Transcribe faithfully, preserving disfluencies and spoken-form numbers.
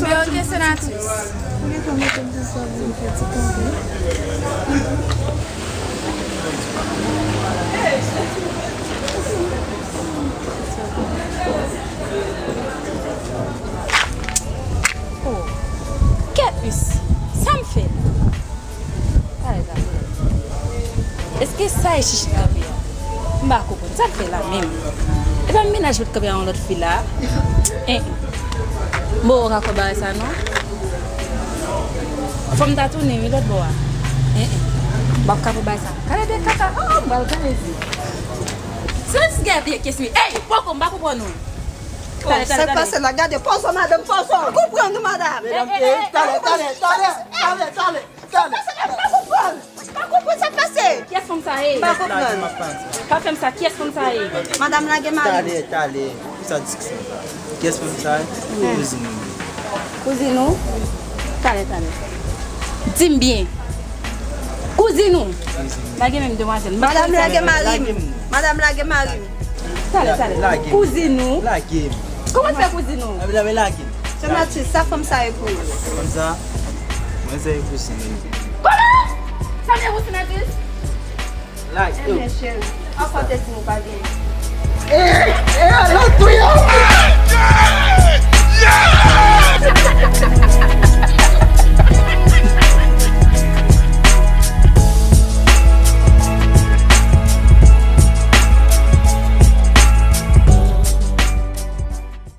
Ok, Senatrice. Ou gentan mete m pou sa, pou m fè ti kare. Oh, kèt, Lucy, sa m fè la? Talè, talè. Èske sa e chichi kanpe a? M pa konprann. Sa l fè la menm? E pa mennaj mwen t kanpe a yon lòt fi la? En, en. Bon, ou ka fè bagay sa non. Fò m ta tounen wi lòt bò a. En, en. M p ap ka pou bagay sa. Gade de kaka. Oh, m pral gade zi. Se jis gade kesmi. Ey, poko, m pa konprann ou. Talè, talè, talè. Sa k pase la? Gade, pozo, madanm, pozo. Konprann nou, madanm. Medam, eh, eh, eh, talè, talè, talè, talè, talè. Talè. Pa konprann. Pa konprann sa k pase. Kiyès fanm sa ye? Pa konprann. Pa fè m sa, kiyès fanm sa ye? Madanm lage mari. Talè, talè. Pou sa diskisyon sa? Kiyès fanm sa ye? Kouzin mwen. Kouzin ou? Talè, talè. Di m byen. Kouzin ou? Lage men m, demwazèl. Madanm lage mari m. Madanm lage mari m. Talè, talè. Lage m. Kouzin ou? Lage m. Kòman fè kouzin ou? Lage m. Senatrice, sa fanm sa ye pou ou? Fanm sa? Mwen se yon kouzin mwen. Kòman? Sa vle pou Senatrice? Lage m. Enben, cheri, anfòte si nou pa gen.